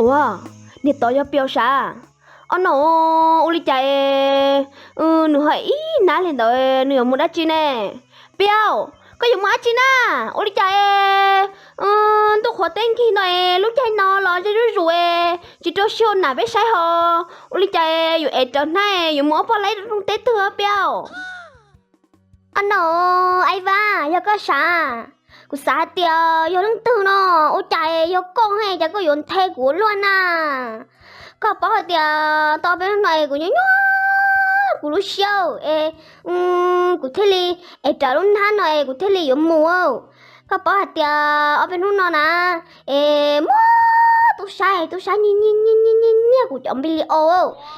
Ua, niag tod yog Piau sav? Ob no, ua li cas es nws ho ib hnab li ntawd, nws yuav mus dab tsi ne? Piau, koj yuav mus dab tsi na? Ua li cas es ntuj qhuav teb nkig no es lub caij no los ze zuj zus es tsis rau siab ua nam peb saib ho? Ua li cas es yuav ev rawv hnab es yuav mus ob poj laib rau rooj teb twg, Piau? Ob no, Aib Vab, yog koj sav? Kuv xav hais tias yog leej twg no, ua cas yog koj, cas koj yuav nthe kuv ua luaj na? Koj paub hais tias tau ob peb hnub no es kuv nyob nyob kuv lub siab es kuv thiaj li ev rawv lub hnab no es kuv thiaj li yuav mus. Koj paub hais tias ob peb hnub no na es muaj tub sab, tub sab nyiag nyiag nyiag nyiag kuv cov video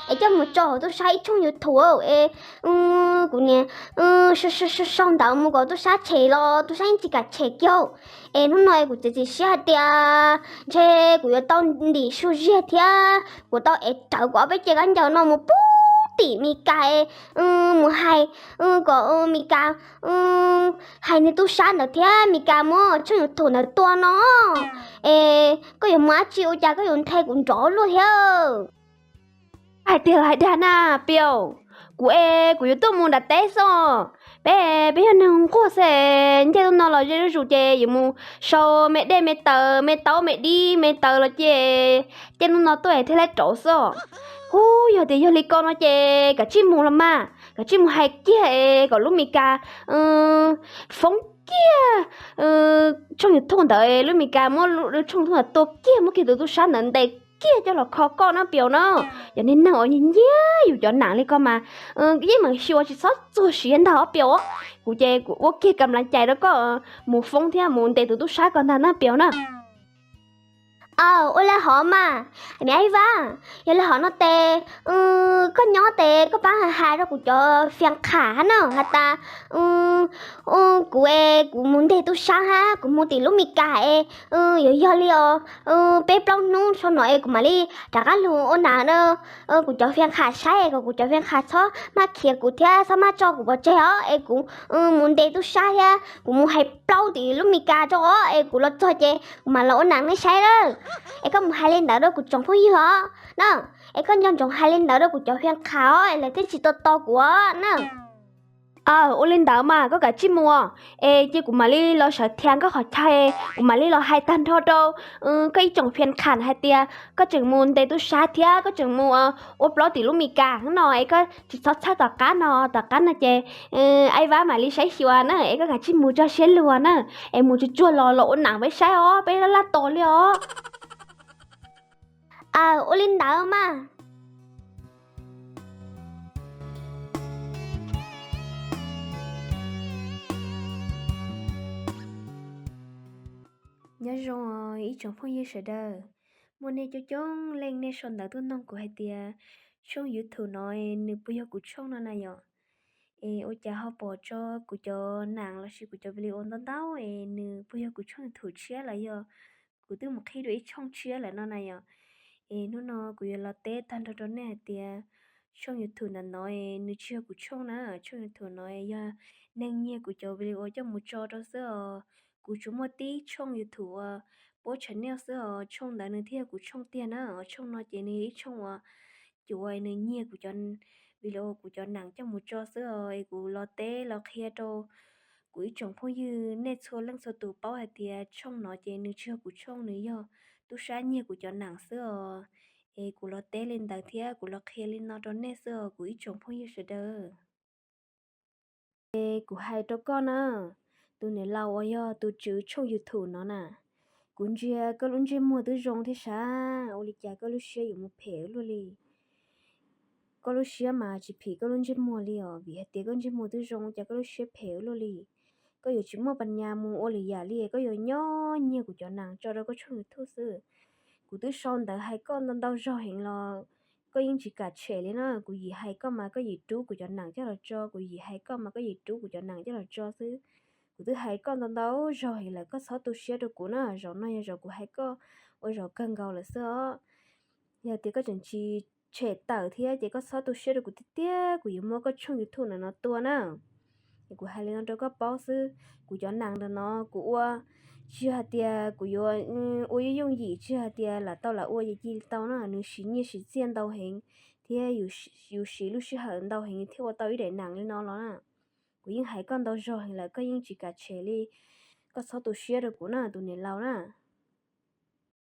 es coj mus tso hauv tub sab ib tshooj YouTube es kuv niaj sau ntawv mus kom tub sab tshem los tub sab yeej tsis kam tshem kiag. Es hnub no es kuv txiav txim siab hais tias ntshe kuv yuav tau ntim su ziag thiab kuv tau ev rawv kuv ob peb ce khaub ncaws no mus pub tim Mes Kas es mus hais kom Mes Kas hais niag tub sab ntawd thiab Mes Kas muab tshooj YouTube ntawd tua no. Es koj yuav mus dab tsi ua cas koj yuav nthe kuv nrov luaj thiab? Hais tiag los hais dag na, Piau? Kuv es kuv yuav tuaj mus nram teb xwb. Peb, peb yog neeg nquag xwb, ntiaj teb no los ze zuj zus ces yuav mus sau me dej me taws me taub me dib me taws los ces ntiaj teb no tuaj es thiaj li rauv xwb. Hu, yog tias yog li ko no ces kav tsij mus los mas, kav tsij mus hais kiag es kom lub Mes Kas foob kiag tshooj YouTube ntawd, lub Mes Kas muab tshooj YouTube ntawd tua kiag, muab kiag tus tub sab ntawd ntes kiag coj los kho koj na, Piau na. Cov niag neeg uas nyiag nyiag yus cov nam li ko mas yeej meem xyuas tsis txhob txuag siav ntag, Piau. Kuv ces kuv ua kiag kam lav cais rau koj mus foob thiab mus ntes tus tub sab ko ntag na, Piau na. Aw, ua li hov mas, me Aib Vab, yog li hov no ces koj nyob ces koj pab hais rau kuv cov fans qham hab na has tas kuv es kuv mus ntes tub sab hab kuv mus tim lub Mes Kas es yuav yog li os peb plaub hnub sau no es kuv mam li rov qab lug ua nam na. Kuv cov fans qham saib kom kuv cov fans qham txhob maj khiav kuv thiab txhob maj tso kuv pov tseg os, es kuv mus ntes tub sab thiab kuv mus hais plaub tim lub Mes Kas rau os, es kuv los txog ces kuv mam los ua nam nej saib lawm. Es koj mus hais li ntawd rau kuv tsoom phooj ywg os na, es koj nco ntsoov hais li ntawd rau kuv cov fans qham os, es lawv thiaj tsis tos tos kuv os na. Aw, ua li ntawd mas koj kav tsij mus, es cia kuv mam li los sawv thiab koj qhov chaw, kuv mam li los hais tag nrho rau koj ib tsoom fans qham hais tias koj tseem mus ntes tub sab thiab koj tseem mus ua plaub tim lub Mes Kas no, es koj tsis txhob txhawj tom qab no, tom qab no ces Aib Vab mam li saib xyuas na, es koj kav tsij mus tso siab luag na, es mus tsuag tsuag los los ua nam peb saib os, peb laj laj tos li os. Aw, ua li ntawd mas. Nyob zoo ib tsoom phooj ywg sawv daws, muaj nej coob coob leej nej sau ntawv tuaj noog kuv hais tias tshooj YouTube no nws puas yog kuv tshooj no na yom? Es ua cas ho pom tso kuv cov nam lossis kuv cov video ntau ntau es nws puas yog kuv tshooj YouTube tshiab los yog kuv twb mus qhib dua ib tshooj tshiab lawm no na yom? Es hnub no kuv yuav los teb tag nrho rau nej hais tias tshooj YouTube ntawm no nws tsis yog kuv tshooj na, tshooj YouTube no yog neeg nyiag kuv cov video coj mus tso rau xwb os. Kuv tsuas muaj tib tshooj YouTube uas Pob Channel xwb os, tshooj ntawd nws thiaj yog kuv tshooj tiag na. Tshooj no ces nws yog ib tshooj uas cuav nws nyiag kuv cov video, kuv cov nam coj mus tso xwb os. Es kuv los teb los qhia rau kuv ib tsoom phooj ywg nej txhua leej txhua tus paub hais tias tshooj no ces nws tsis yog kuv tshooj, nws yog tub sab nyiag kuv cov nam xwb os. Es kuv los teb li ntawd thiab kuv los qhia li no rau nej xwb os kuv ib tsoom phooj ywg sawv daws. Es kuv hais rau koj na, tus niam laus uas yog tus tswv tshooj YouTube no na, kuv ntsia koj lub ntsej muag twb zoo thiab sav, ua li cas koj lub siab yuav mus phem ua luaj li? Koj lub siab mas tsis phim koj lub ntsej muag li os, vim hais tias koj ntsej muag twb zoo cas koj lub siab phem ua luaj li. Koj yuav tsis muaj pas nyas mus ua lwm yam li, koj yuav nyob nyiag kuv cov nam tso rau koj tshooj YouTube xwb. Kuv twb sau ntawv hais koj ntau ntau zaug heev los koj yeej tsis kam tshem li na. Kuv yim hais koj mas koj yim rub kuv cov nam coj los tso, kuv yim hais koj mas koj yim rub kuv cov nam coj los tso xwb. Kuv twb hais koj ntau ntau zaug heev lawm, koj txhob tu siab rau kuv na, zaum no yog zaum kuv hais koj ua zaum kawg nkaus lawm xwb os. Yog tias koj tseem tsis tshem tawm thiab ces koj txhob tu siab rau kuv tiag tiag, kuv yuav muab koj tshooj YouTube ntawm no tua na. Es kuv hais li no rau koj paub xwb, kuv cov nam ntawm no kuv ua Tsis hais tias kuv yuav ua yooj yooj yim, tsis hais tias lam tau lam ua ces cia li tau na, nws siv nyiaj siv txiaj ntau heev, thiab yus siv lub sij hawm ntau heev thiaj ua tau ib daim nees li no los na. Kuv yeej hais koj ntau zog heev lawm, koj yeej tsis kam tshem li. Koj txhob tu siab rau kuv na tus niam laus na.